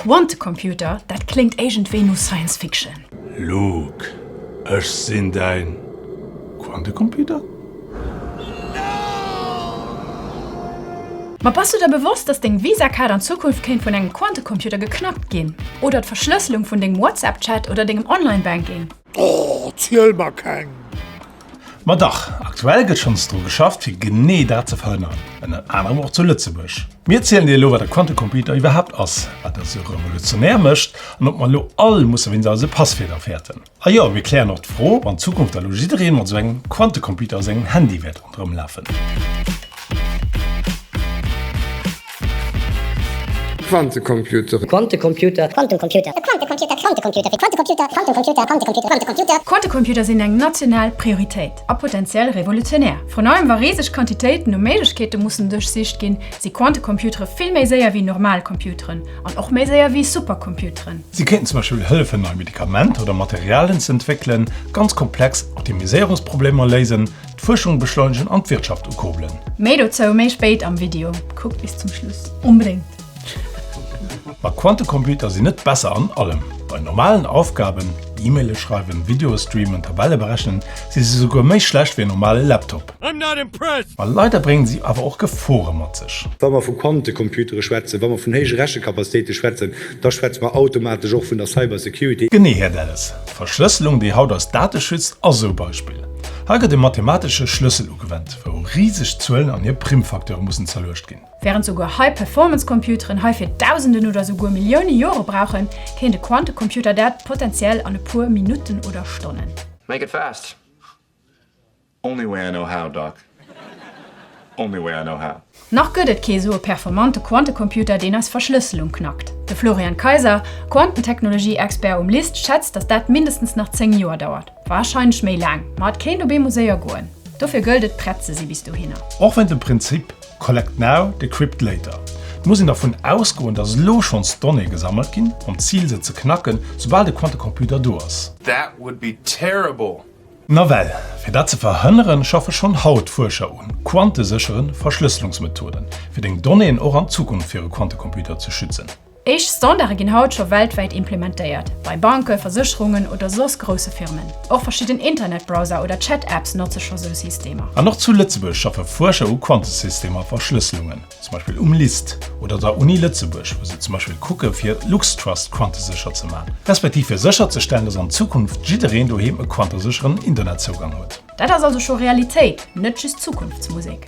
Quantecomputer, dat kléngt éigendwéi no Science Fiction. Luke, ech sinn däin Quantecomputer? Ma bass du der bewosst, dass deng Visa-Kaart an Zukunft kéint vun engem Quantecomputer geknackt ginn? Oder d'Verschlësselung vun dengem WhatsApp-Chat oder dengem Online-Banking? Oh, ziel mer keng! Ma dach, aktuell gëtt schonns dru geschafft, fir genee dat ze verhënneren, ënner anerem och zu Lëtzebuerg. Mir zielen dir elo, wat e Quantecomputer iwwerhaapt ass, wat e sou revolutionär mécht an ob mer elo all musse wéinst eise Passwierder fäerten. A jo, mir klären och d'Fro, ob an Zukunft da elo jidderee mat esou engem Quantecomputer a sengem Handy wäert ronderëm lafen. Quantecomputer. Quantecomputer. Quantencomputer. E Quantecomputer. Quantecomputer fir Quantecomputer. Quantencomputer. Quantecomputer. Quantecomputer. Quantecomputer sinn eng national Prioritéit a potenziell revolutionär. Vrun allem wa riseg Quantitéiten u Méiglechkeete mussen duerchsicht ginn, si Quantecomputere vill méi séier wéi normal Computeren an och méi séier wéi Supercomputeren. Si kéinten zum Beispill hëllefen nei Medikamenter oder Materialien ze entwéckelen, ganz komplex Optimiséierungsproblemer léisen, D'Fuerschung beschleunegen an d'Wirtschaft ukurbelen. Méi dozou méi spéit am Video, kuckt bis zum Schluss onbedéngt! Ma Quantecomputer sinn net besser an allem. Bei normalen Aufgaben, E-Maile schreiwen, Videoe streamen, Tabelle berechnen, si se souguer méi schlecht wéi en normale Laptop. Ma leider bréngen si awer och Gefore mat sech. Wa mer vu Quantekomputere schwätzen, wa mer vun héije Rechekapazitéite schwätzen, da schwätze mer automatesch och vun der Cybersecurity. Genee, Här Delles. D'Verschlësselung, déi haut eis Date schützt, ass esou e Beispill. Hei gëtt e mathematesche Schlëssel ugewent, wou riseg Zuelen an hir Primfacteure mussen zerluecht ginn. Wärend souguer High-Performance-Computeren heifir Dausenden oder souguer Millioune Jore brauchen, kéint e Quantecomputer dat potenziell an e puer Minutten oder Stonnen. Make it fast. Only way I know how, Doc. Only way I know how. Nach gëtt et kee sou e performante Quantecomputer, deen eis Verschlësselung knackt. De Florian Kaiser, Quantentechnologie-Expert um LIST, schätzt, datt dat mindestens nach 10 Joer dauert. Warscheinlech méi laang, ma et kéint op eemol séier goen. Dofir gëllt et, prett ze si bis dohinner. Och wéint dem Prinzip Collect now, decrypt later. Et muss een dervun ausgoen, datt elo schonns Donnéeë gesammelt ginn, mam Zil se ze knacken, soubal de Quantecomputer do ass. That would be terrible! Nawell, fir dat ze verhënneren, schaffe schonn haut Fuerscher un quanteséchere Verschlësselungsmethoden, fir deng Donnéeën och an Zukunft viru Quantecomputer ze schützen. Éischt Standarde ginn haut scho weltwäit implementéiert, bei Banken, Versécherungen oder soss grousse Firmen. Och verschidden Internetbrowser oder Chat-Apps notze scho sou Systemer. An och zu Lëtzebuerg schaffe Fuerscher u Quantesystemer a Verschlësselungen. Zum Beispill um LIST oder der Uni Lëtzebuerg, wou se zum Beispill kucke fir LuxTrust quantesécher ze man, respektiv fir sécherzestellen, dass an Zukunft jiddereen doheem e quantesécheren Internetzougang huet. Dat ass also scho Realitéit, net just Zukunftsmusek.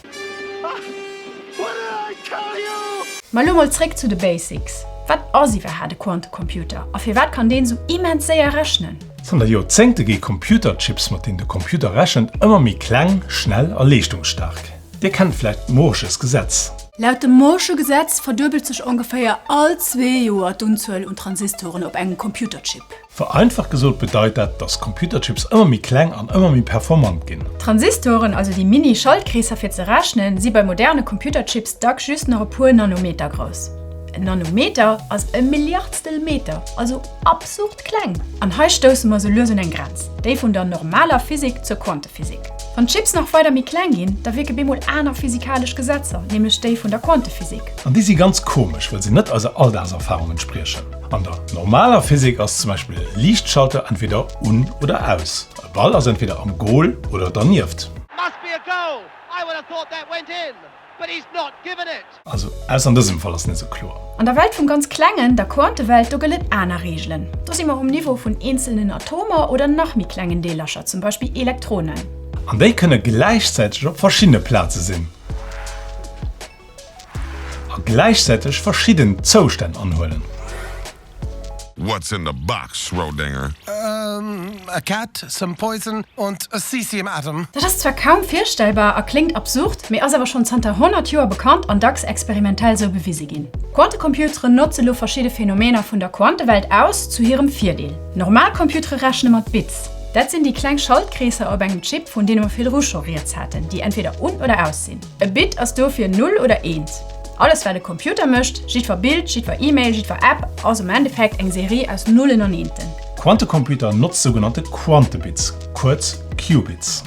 Ma lo mol zréck zu de Basics, Wat ass iwwerhaat e Quantecomputer a firwat kann deen sou immens séier rechnen? Zanter Joerzéngte gi Computerchips, mat deenen de Computer rechent, ëmmer méi kleng, schnell a leeschtungsstaark. Dir kennt vläicht d'Mooresches Gesetz. Laut dem Mooresche Gesetz verduebelt sech ongeféier all zwee Joer d'Unzuel un Transistoren op engem Computerchip. Vereinfacht gesot bedeit dat, dass Computerchips ëmmer méi kleng an ëmmer méi performant ginn. D'Transistoren, also déi Mini-Schaltkreesser fir ze rechnen, si bei moderne Computerchips dacks just nach e puer Nanometer grouss. En Nanometer ass e Milliardstel Meter, also absurd kleng! An hei stousse mer sou lues un eng Grenz, déi vun der normaler Physik zur Quantephysik. Wann d'Chips nach weider méi kleng ginn, da wierke bemol aner physikalesch Gesetzer, nämlech déi vun der Quantephysik. An déi si ganz komesch, well se net eiser Alldagserfarung entspriechen. An der normaler Physik ass zum Beispill e Liichtschalter entweder un oder aus. E Ball ass entweder am Goal oder dernieft. Must be a goal! I would have thought that went in, but he's not given it! Also ausser an dësem Fall ass net sou kloer. An der Welt vum ganz Klengen, der Quantewelt, do gëllen aner Reegelen. Do si mer um Niveau vun eenzelnen Atomer oder nach méi klengen Deelercher, zum Beispill Elektronen. An déi kënne gläichzäiteg op verschiddene Plaze sinn a gläichzäiteg verschidden Zoustänn anhuelen. What's in the box, Schrödinger? A cat, some poison und a cesium atom. Dat ass zwar kaum virstellbar a kléngt absurd, mee ass awer schonn zanter 100 Joer bekannt an dacks experimentell sou bewise ginn. Quantecomputeren notze lo verschidde Phänomener vun der Quantewelt aus zu hirem Virdeel. Normal Computere rechne mat Bits. Dat sinn déi kleng Schaltkreesser op engem Chip, vun deene mer virdru scho rieds haten, déi entweder un oder aus sinn. E Bit ass dofir Null oder Eent. Alles wat e Computer mécht, jiddwer Bild, jiddwer E-Mail, jiddwer App, ass um Endeffekt eng Serie aus Nullen an Eenten. Quantecomputer notzt sougenannte Quantebits, kuerz Qubits.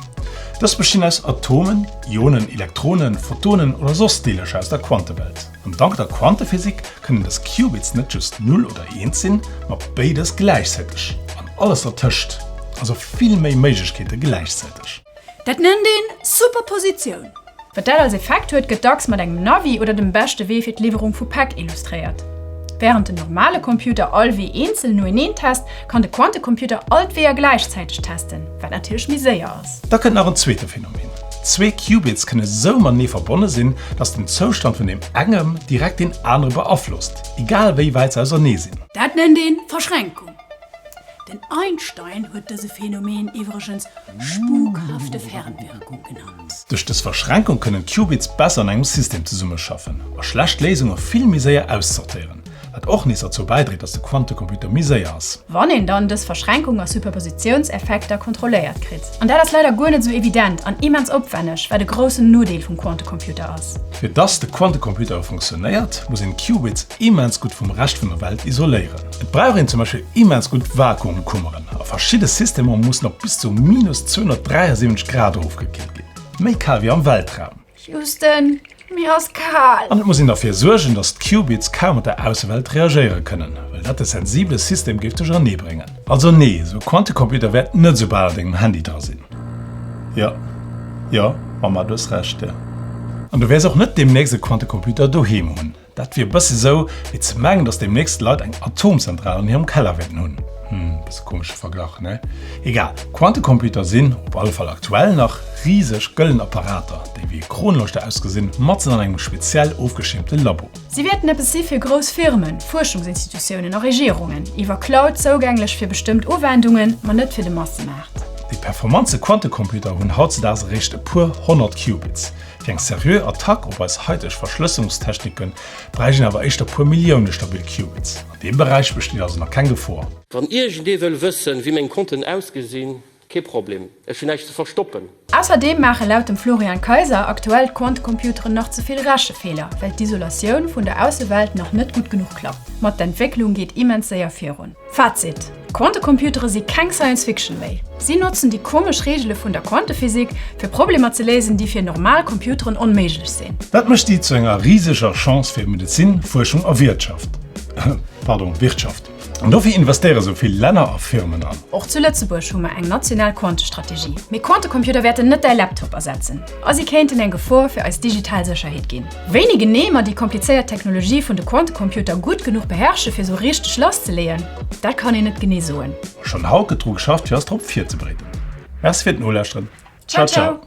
Dës bestinn aus Atomen, Ionen, Elektronen, Photonen oder soss Deelercher aus der Quantewelt. An dank der Quantephysik kënnen dës Qubits net just Null oder Eent sinn, ma béides gläichzäiteg an alles dertëscht, also vill méi Méiglechkeete gläichzäiteg. Dat nennt een Superpositioun. Wat dat als Effekt huet, gëtt dacks mat engem Navi oder dem beschte Wee fir d'Liwwerung vu Päck illustréiert. Wärend den normale Computer all Wee eenzel noeneen test, kann de Quantecomputer all d'Weeër gläichzäiteg testen, wat natierlech méi séier ass. Da kënnt nach en zweete Phänomen, Zwee Qubits kënne sou matenee verbonne sinn, datt den Zoustand vun deem engem direkt deen anere beaflosst, egal wéi wäit se ausernee sinn. Dat nennt een Verschränkung. Den Einstein huet dëse Phänomen iwwregens spukhafte Fernwirkung genannt. Duerch dës Verschränkung kënnen d'Qubits besser an engem System zesummeschaffen a schlecht Léisunge vill méi séier auszortéieren, wat och nees derzou bäidréit, datt de Quantecomputer méi séier ass. Wann een dann dës Verschränkung a Superpositiounseffekter kontrolléiert kritt. An dat ass leider guer net esou evident an immens opwenneg, wat e groussen Nodeel vum Quantecomputer ass. Fir dass de Quantecomputer funktionéiert, muss een d'Qubits immens gutt vum Rescht vun der Welt isoléieren. Et brauch een zum Beispill immens gutt Vakuumkummeren a verschidde Systemer mussen op bis zu minus 273 Grad erofgekillt ginn, méi kal wéi am Weltraum. Houston, mir ass kal. An et muss een derfir suergen, datt d'Qubits kaum mat der Aussewelt reagéiere kënnen, well dat de sensibele System géif duerchernee bréngen. Also nee, esou e Quantecomputer wäert net esou bal an dengem Handy dra sinn. Jo, jo, Mamma, du hues Recht, jo. An du wäers och net deemnächst e Quantecomputer doheem hunn. Dat wier e bëssi sou, wéi ze mengen, datt deemnächst d'Leit eng Atomzentral an hirem Keller wäerten hunn. Hm, bësse komesche Verglach, ne? Egal, Quantecomputer sinn, op alle Fall aktuell nach, riseg gëllen Apparater, déi wéi e Kronleuchter ausgesinn, matzen an engem speziell ofgeschiermte Labo. Si wäerten eppes si fir grouss Firmen, Fuerschungsinstitutiounen a Regierungen, iwwer Cloud zougänglech fir bestëmmt Uwendungen, ma net fir de Massemaart. Déi performantste Quantecomputer hunn hautzedaags eréischt e puer 100 Qubits. Fir eng seriö Attack op eis haiteg Verschlësselungstechnike bräicht een awer éischter puer Millioune stabil Qubits. An deem Beräich besteet also nach keng Gefor. Wann iergendee wëll wëssen wéi meng Konten ausgesinn, kee Problem, ech hunn näischt ze verstoppen. Ausserdeem maache laut dem Florian Kaiser aktuell d'Quantecomputeren nach ze vill Rechefeeler, well d'Isolatioun vun der Aussewelt nach net gutt genuch klappt. Ma d'Entwécklung geet immens séier virun. Fazit, Quantekomputere si keng Science Fiction méi. Si notzen déi komesch Reegele vun der Quantephysik, fir Problemer ze léisen, déi fir normal Computeren onméiglech sinn. Dat mécht si zu enger riseger Chance fir Medezin, Fuerschung a Wiertschaft. Pardon, Wirtschaft. An dofir investéiere sou vill Länner a Firmen dran. Och zu Lëtzebuerg hu mer eng national Quantestrategie. Mee Quantecomputer wäerten net däi Laptop ersetzen. A si kéinten eng Gefor fir eis digital Sécherheet ginn. Wéini genee mer déi komplizéiert Technologie vun de Quantecomputer gutt genuch beherrsche fir sou richteg lasszeleeën, dat kann een net genee soen. Schonn haut gëtt dru geschafft fir eis drop virzebereeden. Merci fir d'Nolauschteren. Ciao ciao.